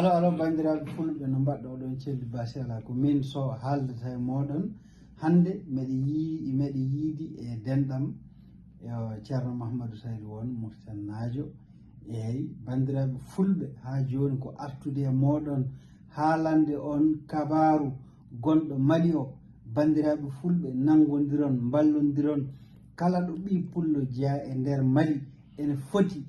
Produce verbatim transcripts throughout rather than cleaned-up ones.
Alo, alo, banndiraaɓe fulɓe, no mbaɗɗa oɗon celli? Basi alaa, ko min Sow haaldata e mooɗon. Hannde meɗe yii-, meɗe yiidi e denɗam, e o Ceerno Mahamadou Saydou Won, Mauritanie naajo. Eey, banndiraaɓe fulɓe, haa jooni ko artude e mooɗon, haalande on kabaaru gonɗo Mali o. Banndiraaɓe fulɓe, nanngondiron, mballondiron. Kala ɗo ɓii pullo jeyaa e nder Mali, ene foti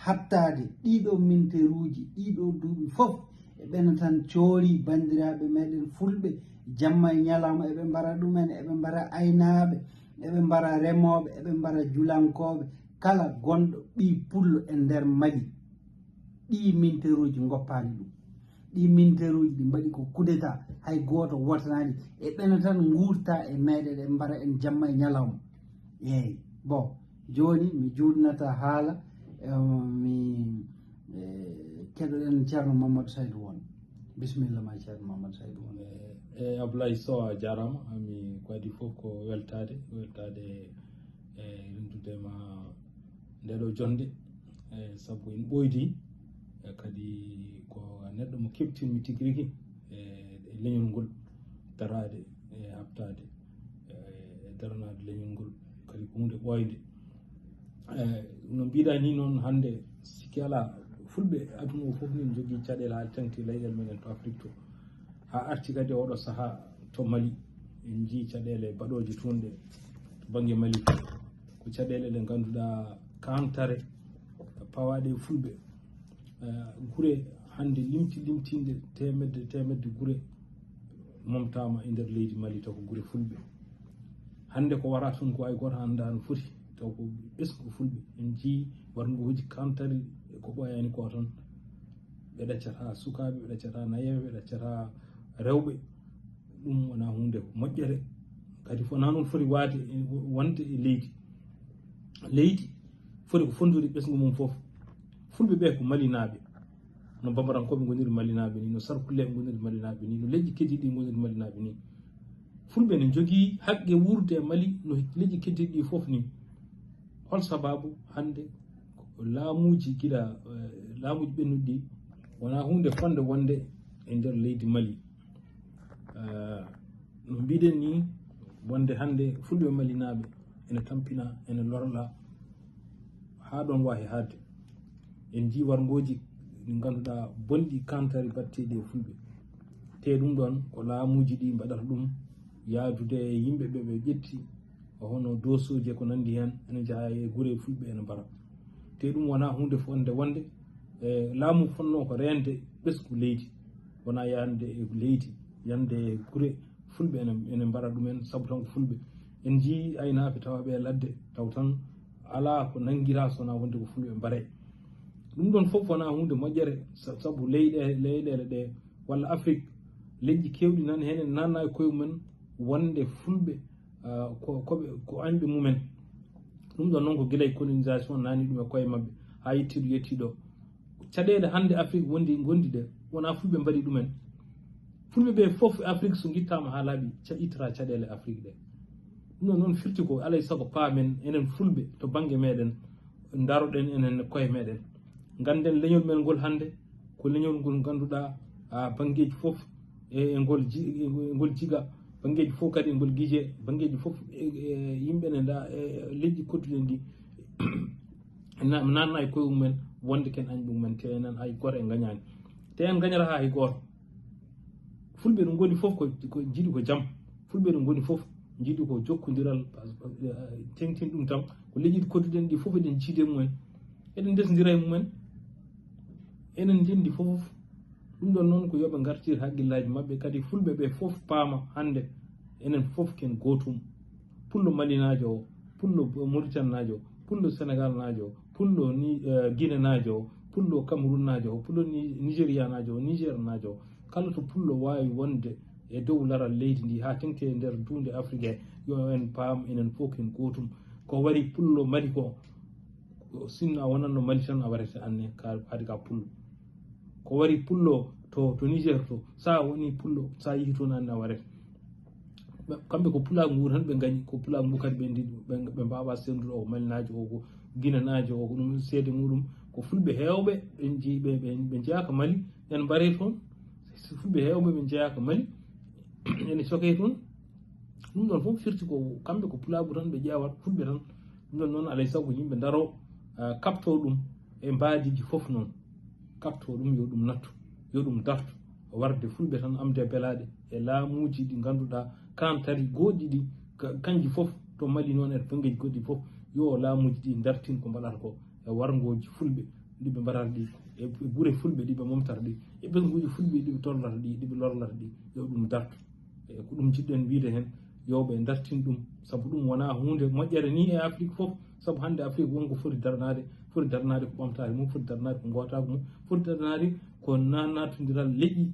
hattaade ɗiɗo minteruuji, ɗiɗo duuɓi fof, e ɓena tan coori banndiraaɓe meɗen fulɓe, jamma e ñalawma eɓe mbara ɗumen, eɓe mbara aynaaɓe, eɓe mbara remooɓe, eɓe mbara julankooɓe. Kala gonɗo ɓii pullo e nder Mali, ɗii minteruuji ngoppaani ɗum. Ɗii minteruuji ɗi mbaɗi ko kudeta, hay gooto wotanaani. E ɓena tan nguurta e meɗen, e mbara en jamma e ñalawma. Eey, bon, jooni mi juutnata haala, eh, mi, eh, keɗoɗen Ceerno Mamadou Saydou Won. Bisimilla ma, Ceerno Mamadou Saydou Won. Eh, eh, Ablaye Sow, a jaaraama. Mi ko adii fof ko weltaade, weltaade, eh, renndude ma nde ɗo jonnde, eh, sabu en ɓooydi, eh, kadi ko neɗɗo mo keɓtinmi tigi rigi, eh, e leñol ngol, daraade, eh, haɓtaade, eh, e daranaade leñol ngol, kadi ko huunde ɓooynde. Eh, no mbiɗa ni noon, hannde sikki alaa, fulɓe aduna o fof ni njogii caɗeele haa tengti leyɗeele men en to Afrik to. Haa arti kadi oɗo sahaa to Mali, en njii caɗeele baɗooje toon ɗe to bannge Mali. Ko caɗeele ɗe ngannduɗaa kantare pawaaɗe e fulɓe. Eh, gure hannde limti limtinde teemedde teemedde gure momtaama e nder leydi Mali, taw ko gure fulɓe. Hannde ko wara toon ko hay gooto anndaa no foti, taw ko ɓesngu fulɓe. En njii warngooji kantari ko ɓooyaani ko toon. Ɓe ɗaccata sukaaɓe, ɓe ɗaccata nayeeɓe, ɓe ɗaccata rewɓe. Ɗum wonaa huunde moƴƴere. Kadi wonaa noon foti waade e, wonde e leydi. Leydi foti ko fonndude ɓesngu mum fof. Fulɓe ɓe ko Malinaaɓe. No Bambarankooɓe ngoniri Malinaaɓe ni, no Sarkulleeɓe ngoniri Malinaaɓe ni, no leƴƴi keddiiɗi ngoniri Malinaaɓe ni. Fulɓe ne njogii haqqe wuurde e Mali no leƴƴi keddiiɗi ɗi fof ni. Hol sababu hannde ko laamuuji gila, eh, laamuuji ɓennuɗi ɗi wonaa huunde fotnde wonde e nder leydi Mali? Eh, no mbiɗen ni, wonde hannde fulɓe malinaaɓe ene tampina, ene lorla haa ɗoon waawi haaɗde. En njii warngooji ɗi ngannduɗaa bonɗi kantari baɗteeɗi e fulɓe. Te ɗum ɗoon ko laamuuji ɗi mbaɗata ɗum yaadude e yimɓe ɓe ɓe ƴetti, hono doosooji e ko nanndi heen, ene njaha e gure fulɓe ene mbara. Te ɗum wonaa huunde fotnde wonde, e laamu fotnoo ko reende ɓesngu leydi, wonaa yande e leydi, yande e gure fulɓe ene, ene mbara ɗumen, sabu tan ko fulɓe. En njii aynaaɓe tawaaɓe e ladde, taw tan alaa ko nanngiraa so wonaa wonde ko fulɓe mbare. Ɗum ɗoon fof wonaa huunde moƴƴere, sa-, sabu leyɗe-, leyɗeele ɗe walla Afrik, leƴƴi keewɗi nan heen ene naatna e koye mumen wonde fulɓe, ah, ko, ko ɓe, ko añɓe mumen. Ɗum ɗoon noon ko gila e colonisation naatni ɗum e koye maɓɓe haa yettii ɗo yettii ɗo. Caɗeele hannde Afrik wondi, ngondi ɗe, wonaa fulɓe mbaɗi ɗumen. Fulɓe ɓe fof Afrik so ngittaama haa laaɓi, ca-, ittata caɗeele Afrik ɗe. Ɗum ɗoon noon firti ko alaa e sago paamen enen fulɓe to bannge meɗen, ndaroɗen enen koye meɗen. Ngannden leñol men ngol hannde, ko leñol ngol ngannduɗaa, ah, banngeeji fof e, e ngol ji-, e ngol jiga, banngeeji fof kadi e ngol gije, banngeeji fof e, e yimɓe ne nda, e leƴƴi kodduɗen ɗi, na-, naatna e koye mumen, wonde ken añɓe mumen, te enen hay gooto en ngañaani. Te en ngañataa hay gooto. Fulɓe ɗo ngoni fof ko, ko njiɗi ko jam. Fulɓe ɗo ngoni fof njiɗi ko jokkondiral, eh, teŋtin ɗum tan. Ko leƴƴi kodduɗen ɗi fof eɗen jiidi e mumen. Eɗen ndesndira e mumen. Enen ndenndi fof. Ɗum ɗoon noon ko yo ɓe ngartir hakkillaaji maɓɓe. Kadi fulɓe ɓe fof paama hannde enen fof ken gootum. Pullo Malinaajo o, pullo Mauritannaajo o, pullo Senegaalnaajo o, pullo ni, eh, Guinénaajo o, pullo Camerounnaajo o, pullo ni-, Nigérianaajo o, Nigernaajo o, kala to pullo waawi wonde e dow laral leydi ndi haa teŋti e nder duunde Afrik he, yo en paam enen fof ken gootum. Ko wari pullo Mali ko, sinno a wonanno Mali tan a warete anne ka, haade ka pullo. Ko wari pullo to, to Niger to, so a woni pullo, so a yehii toon anne a warete. Ɓe, kamɓe ko pulaagu ngu tan ɓe ngañi, ko pulaagu ngu kadi ɓe ndi-, ɓe, ɓe mbaawaa senndude o ko Malinaajo o, ko Guinénaajo o, ko ɗum seede muɗum. Ko fulɓe heewɓe ɓe nji-, ɓe, ɓe, ɓe njeyaa ka Mali, En mbari toon, so fulɓe heewɓe ɓe njeyaa ko Mali, ene cokee toon. Ɗum ɗoon fof firti ko kamɓe ko pulaagu tan ɓe ƴeewata, fulɓe tan. Ɗum ɗoon noon alay sago yimɓe ndaroo, ah, kaɓtoo ɗum e mbaadiiji fof noon. Kaɓtoo ɗum, yo ɗum nattu, yo ɗum dartu, warde fulɓe tan amde belaaɗe e laamuuji ɗi ngannduɗaa kantari gooɗi ɗi, ka-, kanji fof to Mali noon e to banngeeji goɗɗi fof, yo laamuuji ɗi ndartin ko mbaɗata ko e warngooji fulɓe ɗi ɓe mbaɗata ɗi, e, e gure fulɓe ɗi ɓe momtata ɗi, e ɓesnguuji fulɓe ɗi ɓe torlata ɗi, ɗi ɓe lorlata ɗi, yo ɗum dartu. E ko ɗum jiɗɗen wiyde heen, yo ɓe ndartin ɗum, sabu ɗum wonaa huunde moƴƴere nii e Afrik fof, sabu hannde Afrik won ko foti daranaade, foti daranaade ko ɓamtaare mum, foti daranaade ko ngootaagu mum, foti daranaade ko na-, naatondiral leƴƴi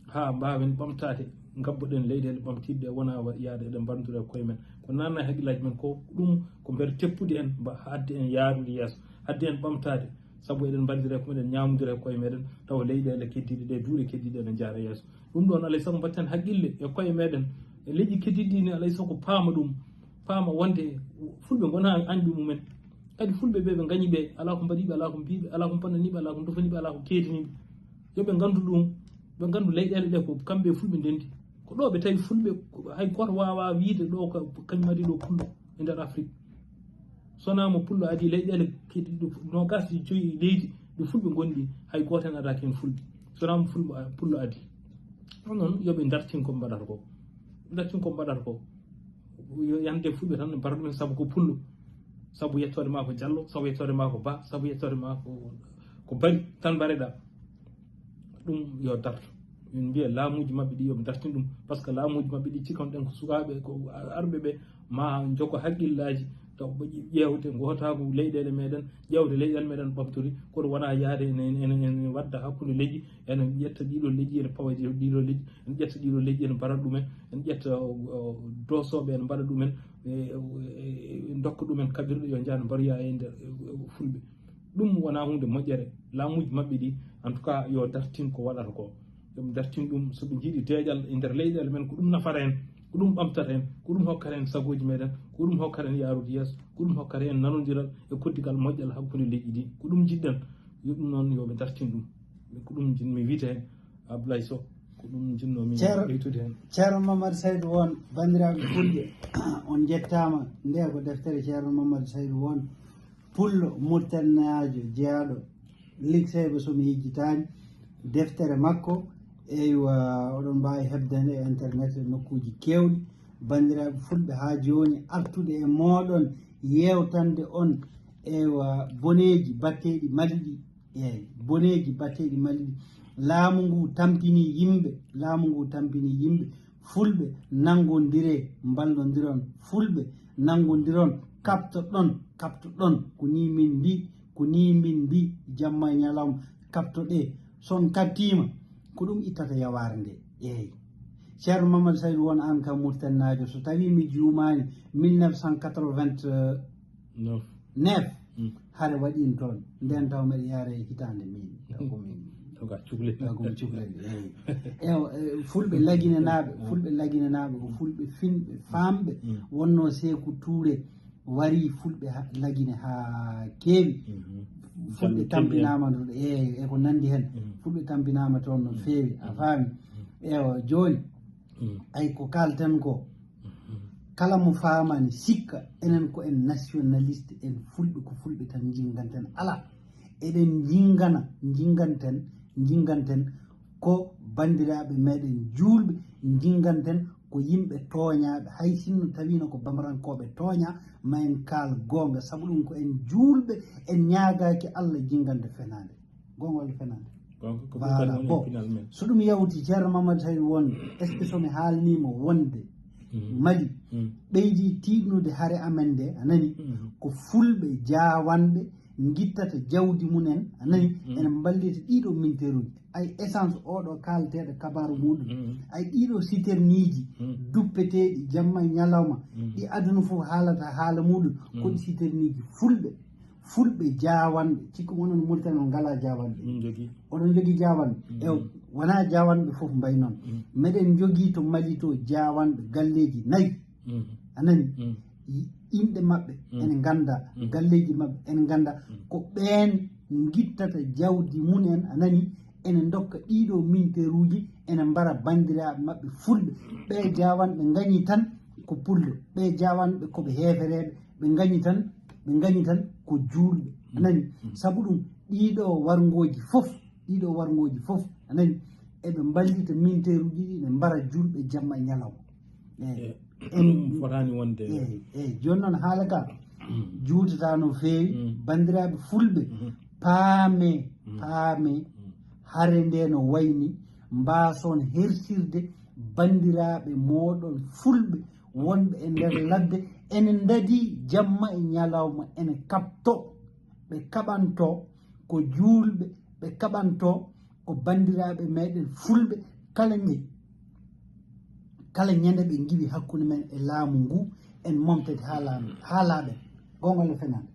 haa mbaawen ɓamtaade, ngabboɗen leyɗeele ɓamtiiɗe ɗe, wonaa wa-, yahde eɗen mbanndira e koye men. Ko naatnaa e hakkillaaji men ko ɗum, ko mbele teppude en, mba-, haɗde en yahrude yeeso, haɗde en ɓamtaade, sabu eɗen mbanndira e ko meɗen, ñaamondira e koye meɗen, tawa leyɗeele keddiiɗe ɗe, duuɗe keddiiɗe ene njahra yeeso. Ɗum ɗoon, alay sago mbatten haqqille e koye meɗen, e leƴƴi keddiiɗi ɗi ne, alay sago paama ɗum, paama wonde fulɓe ngonaa anndi mumen. Kadi fulɓe ɓe, ɓe ngañi ɓe, alaa ko mbaɗi ɓe, alaa ko mbii ɓe, alaa ko bonnani ɓe, alaa ko dofani ɓe, alaa ko keedani ɓe. Yo ɓe nganndu ɗum, ɓe nganndu leyɗeele ɗe ko kamɓe e fulɓe ndenndi. Ko ɗo ɓe tawi fulɓe, ko hay gooto waawaa wiyde ɗo ko kañum adii ɗo pullo e nder Afrik. So wonaa mo pullo adii leyɗeele keddiiɗe noogaas e joyi leydi ɗo fulɓe ngonɗi, hay gooto heen adaaki heen fulɓe. So wonaa mo fulɓe, pullo adii. Ɗum noon, yo ɓe ndartin ko mbaɗata ko. Ndartin ko mbaɗata ko. Yo yande fulɓe tan mbara ɗumen sabu ko pullo. Sabu yettoode maa ko Jallo, sabu yettoode maa ko Ba, sabu yettoode maa ko, ko Bari tan mbareɗaa. Ɗum yo dartu. Min mbiya laamuuji maɓɓe ɗi yo ɓe ndartin ɗum. Par ce que laamuuji maɓɓe ɗi cikkanɗen ko sukaaɓe, ko arɓe ɓe, ma njogo haqqillaaji, taw ɓe ƴeewde ngootaagu leyɗeele meɗen, ƴeewde leyɗeele meɗen ɓamtori, kono wonaa yahde ene, ene, ene, ene wadda hakkunde leƴƴi, ene ƴetta ɗiɗo leƴƴi, ene pawa ɗiɗo leƴƴi, ene ƴetta ɗiɗo leƴƴi, ene mbara ɗumen, ene ƴetta, o, o, doosooɓe, ene mbaɗa ɗumen, e, e, e, ndokka ɗumen kaɓirɗe, yo njah mbaroya e nder, e, e, fulɓe. Ɗum wonaa huunde moƴƴere. Laamuuji maɓɓe ɗi, en tout cas, yo dartin ko waɗata ko. Yo ɓe dartin ɗum, so ɓe njiɗi deeƴal e nder leyɗeele men, ko ɗum nafata en, ko ɗum ɓamtata en, ko ɗum hokkata en sagooji meɗen, ko ɗum hokkata en yahrude yeeso, ko ɗum hokkata en nanondiral e koddigal moƴƴal hakkunde leƴƴi ɗi. Ko ɗum njiɗɗen, yo ɗum noon, yo ɓe dartin ɗum. Ko ɗum njiɗmi wiyde heen, Abdoulaye Sow, ko ɗum njiɗnoomi Ceer-, ɓeytude heen. Ceerno Mamadou Saydou Won, banndiraaɓe fulɓe, on njettaama. Nde ko deftere Ceerno Mamadou Saydou Won, pullo murtanaajo jeyaaɗo Likseyba, so mi yejjitaani, deftere makko, eywa, oɗon mbaawi heɓde nde e internet e nokkuuji keewɗi. Banndiraaɓe fulɓe, haa jooni artude e mooɗon, yeewtande on, eywa, boneeji batteeɗi Mali ɗi, eeyi, boneeji batteeɗi Mali ɗi. Laamu ngu tampinii yimɓe, laamu ngu tampinii yimɓe. Fulɓe, nanngondiree, mballondiron. Fulɓe, nanngondiron, kaɓtoɗon, kaɓtoɗon. Ko nii min mbii, ko nii min mbii, jamma e ñalawma, kaɓtoɗee. So on kaɓtiima, ko ɗum ittata yawaare nde. Eeyi. Ceerno Mamadou Saydou Won, aan kam Muritaninaajo, so tawii mi juumaani, mille neuf cent quatre-vingt-neuf. Neuf. Mm. Hare waɗiino toon. Ndeen taw mbeɗa yahra e hitaande min. Taw ko min. Taw ko a cuklel. Taw ko mi cuklel, eeyi. Ewa, eh, fulɓe laginanaaɓe, mm, fulɓe laginanaaɓe, ko fulɓe finɓe, faamɓe, mm, wonnoo Seeku Tuure warii fulɓe ha-, lagine haa keewi. Mhm. Fulɓe tampinaama toon, e, e ko nanndi heen. Mhm. Fulɓe tampinaama toon no feewi, a faami. Mhm. Ewa, jooni, mm, ay ko kaalten ko, mhm, kala mo faamaani, sikka enen ko en nationaliste, en fulɓe, ko fulɓe tan njinnganten. Alaa, eɗen njinnggana, njinnganten, njinnganten ko banndiraaɓe meɗen juulɓe, njinnganten ko yimɓe tooñaaɓe. Hay sinno tawiino ko bamarankooɓe tooñaa, ma en kaal goonga, sabu ɗum ko en juulɓe, en ñaagaaki Allah jinngande fenaande. Goonga walla fenaande? Goonga, ko ɗum. Voilà, kadi woni bon, pinal men. So ɗum yawti, Ceerno Mamadou Saydou Won, est-ce que so mi haalniima wonde, mhm, Mali, mhm, ɓeydi tiiɗnude hare amen nde, a nani? Mhm. Ko fulɓe jaawanɓe ngittata jawdi mum en, a nani? Mhm. Ene mballita ɗiɗo minteruuji. Ay essence oɗo kaalateeɗo kabaaru muɗum. Mhm. Ay ɗiɗo citerniiji, mhm, duppeteeɗi jamma e ñalawma, mhm, ɗi aduna fof haalata haala muɗum, ko ɗi, mhm, citerniiji fulɓe. Fulɓe jaawanɓe, cikku onon Mauritanie on ngalaa jaawanɓe. Min njogii. Oɗon njogii jaawanɓe. Mm. E wonaa jaawanɓe fof mbayi noon. Mm. Meɗen njogii to Mali to jaawanɓe galleeji nayi. Mm. A nani? Mm. Y-, inɗe maɓɓe, mm, en nganndaa. Mm. Galleeji maɓɓe en nganndaa. Mm. Ko ɓeen ngittata jawdi mum en, a nani? ene ndokka ɗiɗo minteruuji, ene mbara banndiraaɓe maɓɓe fulɓe. Ɓe jaawanɓe ngañi tan ko pullo, ɓe jaawanɓe ko ɓe heefereeɓe, ɓe ngañi tan, ɓe ngañi tan ko juulɓe. A nani? Sabu ɗum, ɗiɗo warngooji fof, ɗiɗo warngooji fof, a nani? Eɓe mballita minteruuji ɗi, ɓe mbara juulɓe jamma e ñalawma. Eyi. Ɗum fotaani wonde. Eyi, eyi. Jooni noon haala ka juutata no feewi. Banndiraaɓe fulɓe, paame, paame, hare nde no wayni, mbaason hersirde banndiraaɓe mooɗon fulɓe wonɓe e nder ladde, ene ndadi jamma e ñalawma, ene kaɓto, ɓe kaɓanto ko juulɓe, ɓe kaɓanto ko banndiraaɓe meɗen fulɓe. Kala ñe kala ñande ɓe ngiwi hakkunde men e laamu ngu, en momtete haa laamu haa laaɓen. Goonga le fenaande?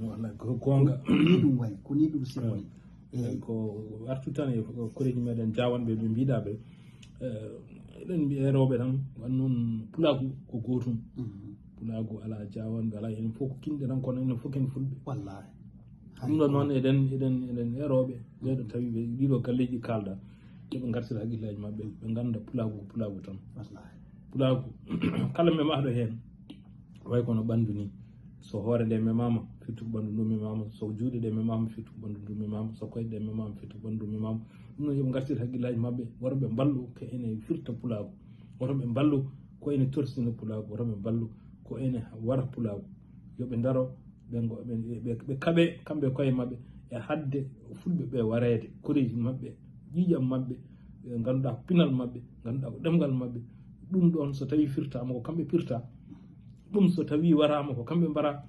Walla ko goonga. Ko ni ɗum wayi, ko ni ɗum sirri. Eyi. Ko artu tan e koreeji meɗen jaawanɓe ɓe mbiɗa ɓe, eɗen mbiya rewɓe tan wan noon. Pulaagu ko gootum. Pulaagu alaa jaawanɓe, alaa, enen fof ko kinɗe tan, kono enen fof ken fulɓe. Wallahi. Ɗum ɗon noon eɗen eɗen eɗen e rewɓe ɓeɗo tawi ɓe ɗiɗo galleeji kalda, yoɓe ngartira haqillaji maɓɓe, ɓe ngannda pulaagu ko pulaagu tan. Wallahi. Pulaagu kala memaɗo heen, way kono ɓanndu ni. So hoore nde memaama, firti ko ɓanndu ndu memaama. So juuɗe ɗe memaama, firti ko ɓanndu ndu memaama. So koyɗe ɗe memaama, firti ko ɓanndu ndu memaama. Ɗum noon yoɓe ngartir haqillaji maɓɓe, woto ɓe mballu ko ene firta pulaagu, woto ɓe mballu ko ene torsina pulaagu, woto ɓe mballu ko ene wara pulaagu. Yoɓe ndaro, ɓe ngo- ɓe ɓe- ɓe kaɓe kamɓe koye maɓɓe e hadde fulɓe ɓe wareede koreeji maɓɓe, ƴiiƴam maɓɓe, ɓe ngannduɗaa ko pinal maɓɓe, ngannduɗaa ko ɗemngal maɓɓe. Ɗum ɗoon so tawii firtaama ko kamɓe pirta, ɗum so tawii waraama ko kamɓe mbara.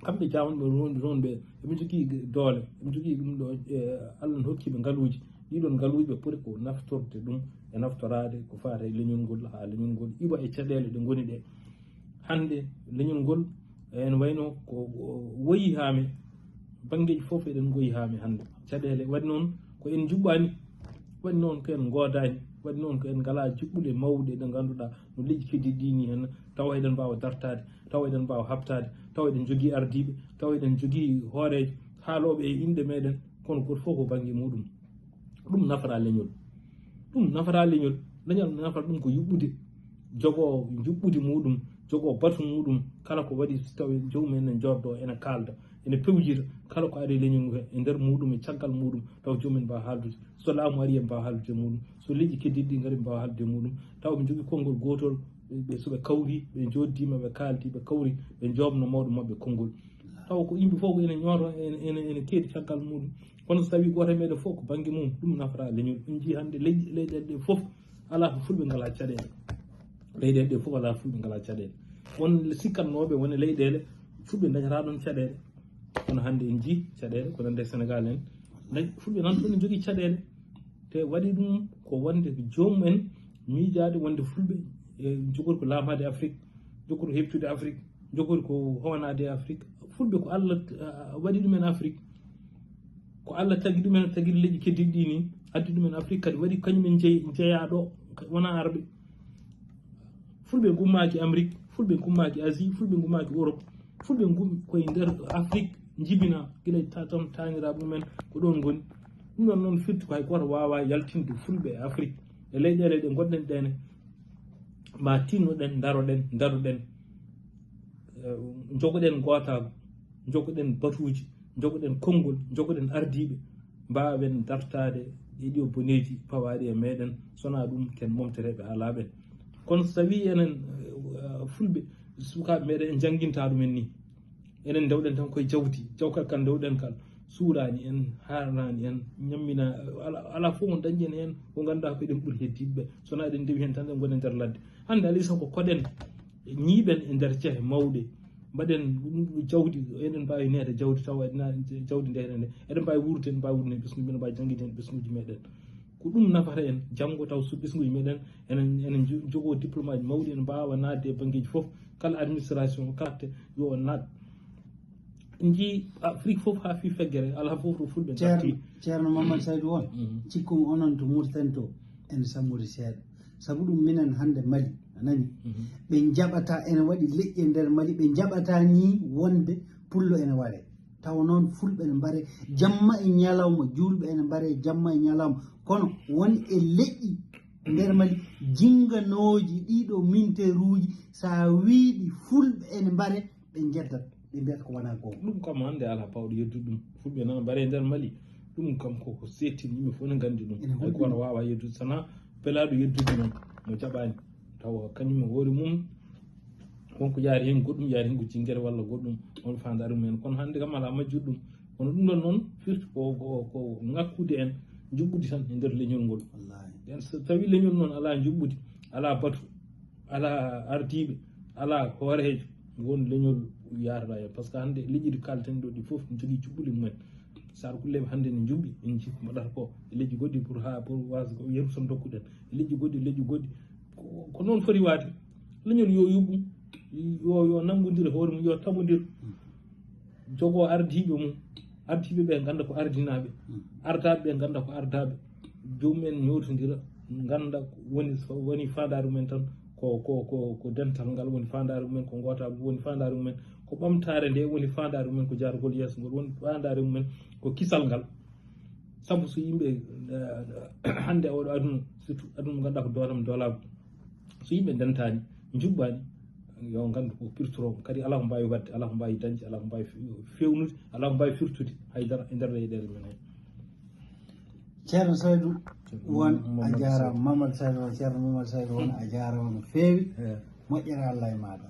Kamɓe jaawanɓe wonɓe toon ɓe, eɓe njogii doole, eɓe njogii ɗum ɗo, e, Allah ne hokki ɓe ngaluuji. Ɗiɗon ngaluuji ɓe poti ko naftorde ɗum e naftoraade ko faati e leñol ngol haa leñol ngol iwa e caɗeele ɗe ngoni ɗe. Hannde leñol ngol, ene wayno ko woyi haa mi, banngeeji fof eɗen ngoyi haa mi hannde. Caɗeele waɗi noon ko en njuɓɓaani, waɗi noon ko en ngoodaani, waɗi noon ko en ngalaa juɓɓule mawɗe ɗe ngannduɗaa no leƴƴi keddiiɗi ɗi ni en, tawa eɗen mbaawa dartaade, tawa eɗen mbaawa haɓtaade, tawa eɗen njogii ardiiɓe, tawa eɗen njogii hooreejo haalooɓe e inɗe meɗen, kono gooto fof ko bannge muɗum. Ɗum nafata leñol. Ɗum nafata leñol. Leñol nafata ɗum ko yuɓɓude, jogoo njuɓɓudi muɗum, jogoo batu muɗum. Kala ko waɗi so tawi joomum en ne jooddoo, ene kaalda, ene pewjira kala ko ari e leñol ngol e nder muɗum e caggal muɗum, taw joomum en mbaawa haaldude. So laamu ari, en mbaawa haaldude e muɗum. So leƴƴi keddiiɗi ɗi ngari, en mbaawa haaldude e muɗum. Taw ɓe njogii konngol gootol, ɓe, ɓe, so ɓe kawri, ɓe njooddima, ɓe kaaldi, ɓe kawri, ɓe njoobno mawɗo maɓɓe konngol. Taw ko yimɓe fof ko ene ñooto, ene, ene, ene keedi caggal muɗum. Kono so tawii gooto e meɗen fof ko bannge mum, ɗum nafata leñol. En njii hannde leyɗe, leyɗeele ɗe fof alaa ko fulɓe ngalaa caɗeele. Leyɗeele ɗe fof alaa fulɓe ngalaa caɗeele. Won sikkatnooɓe wone leyɗeele fulɓe ndañataa ɗoon caɗeele. Kono hannde en njii caɗeele, ko nande Senegaal en. Dañ-, fulɓe nan ɗoon ne njogii caɗeele. Te waɗi ɗum ko wonde ko joomum en miijaade wonde fulɓe e njogori ko laamaade Afrik, njogori ko heɓtude Afrik, njogori ko howanaade Afrik. Fulɓe ko Allah, ah, waɗi ɗum en Afrik. Ko Allah tagi ɗum en, tagiri leƴƴi keddiiɗi ɗi ni, addi ɗum en Afrik, kadi waɗi kañum en jey-, jeyaa ɗo, wonaa arɓe. Fulɓe ngummaaki Amrik, fulɓe ngummaaki Asie, fulɓe ngummaaki Europe. Fulɓe ngum koye nder Afrik njibina, gila ta-, tan taaniraaɓe mumen ko ɗoon ngoni. Ɗum ɗoon noon firti ko hay gooto waawaa yaltinde fulɓe e Afrik. E leyɗeele ɗe ngonɗen ɗe ne, ma tinnoɗen, ndaroɗen, ndaroɗen, eh, njogoɗen ngootaagu, njogoɗen batuuji, njogoɗen konngol, njogoɗen ardiiɓe, mbaawen dartaade ɗii ɗoo boneeji pawaaɗi e meɗen, so wonaa ɗum ken momtereeɓe haa laaɓen. Kono so tawii enen, eh, fulɓe, sukaaɓe meɗen en njanngintaa ɗum en nii, enen ndewɗen tan koye jawdi, jawkal kal ndewɗen kal, suuraani en, haarnaani en, ñammina, alaa, alaa fof ko dañɗen heen ko ngannduɗaa ko eɗen ɓuri heddiiɓe ɓe. So wonaa eɗen ndewi heen tan, eɗen ngoni e nder ladde. Hannde alaa e sago koɗen, ñiiɓen e nder cehe mawɗe, mbaɗen ɗum jawdi, eɗen mbaawi neede jawdi tawa eɗen, jawdi nde eɗen, eɗen mbaawi wuurde, eɗen mbaawi wuurde heen ɓesnguuji, eɗen mbaawi janngude heen ɓesnguuji meɗen. Ko ɗum nafata en janngo, taw so ɓesnguuji meɗen enen, enen njo-, njogoo diplôme aji mawɗi, ene mbaawa naatde e banngeeji fof, kala administration, kala acte, yo o naat. En njii Afrik fof haa fii feggere, alaa fof to fulɓe Ceerno, ngarti. Ceerno Mamadou Saydou on, mhm, cikkumi onon to Mauritanie to, en sammori seeɗa. Sabu ɗum minen hannde Mali, a nani? Mhm. Ɓe njaɓata, ene waɗi leƴƴi e nder Mali, ɓe njaɓata nii wonde pullo ene waree. Tawa noon fulɓe ne mbare jamma e ñalawma, juulɓe ene mbare jamma e ñalawma. Kono won e leƴƴi nder Mali jinganooji ɗiɗo minteruuji, so a wiiɗi fulɓe ene mbare, ɓe njeddat, ɓe mbiyata ko wonaa goonga. Ɗum kam hannde alaa baawɗo yeddude ɗum. Fulɓe nana mbare nder Mali. Ɗum kam koko seetin, yimɓe fof ne nganndi ɗum. Ene Hay gooto waawaa yeddude, sana pelaaɗo yeddude noon mo jaɓaani. Tawa kañum e hoore mum, wonko yaari heen goɗɗum, yaari heen ko jinngere walla goɗɗum, on faandaare mum en. Kono hannde kam alaa majjuɗo ɗum. Kono ɗum ɗon noon firti ko, ko, ko ŋakkude en njuɓɓudi tan e nder leñol ngol. Wallaahi. Nden so tawi leñol noon alaa njuɓɓudi, alaa batu, alaa ardiiɓe, alaa hooreejo, won leñol yaarata heen. Par ce que hannde leƴƴi ɗi kaalten ɗo ɗi fof ne njogii juɓɓule mum en. Sar Kulleeɓe hannde ne njuɓɓi, en njii ko mbaɗata ko e leƴƴi goɗɗi pour haa pour waasde ko yeru tan dokkuɗen. E leƴƴi goɗɗi, leƴƴi goɗɗi. Ko, ko noon foti waade. Leñol yo yuɓɓu, yo, yo nanngondir hoore mum, yo tamondir. Jogo ardiiɓe mum, ardiiɓe ɓe ngannda ko ardinaaɓe, ardaaɓe ɓe ngannda ko ardaaɓe. Joomum en ñootondira, ngannda ko woni, so woni faandaare mum en tan ko, ko, ko, ko dental ngal woni faandaare mum en, ko ngootaagu woni faandaare mum en, ko ɓamtaare nde woni faandaare mum en, ko jaargol yeeso ngol woni faandaare mum en, ko kisal ngal. Sabu so yimɓe, eh, hannde oɗo aduna, surtout aduna mo ngannduɗaa ko doolam doolaagu, so yimɓe ndentaani, njuɓɓaani, yo nganndu ko pirtorooɓe. Kadi alaa ko mbaawi waɗde, alaa ko mbaawi dañde, alaa ko mbaawi fe-, feewnude, alaa ko mbaawi firtude haydara e nder leyɗeele men he. Ceerno Saydu, won a jaaraama. Mamadou Saydu, Ceerno Mamadou Saydu, won a jaaraama no feewi. Eh. Moƴƴere Allah e maaɗa.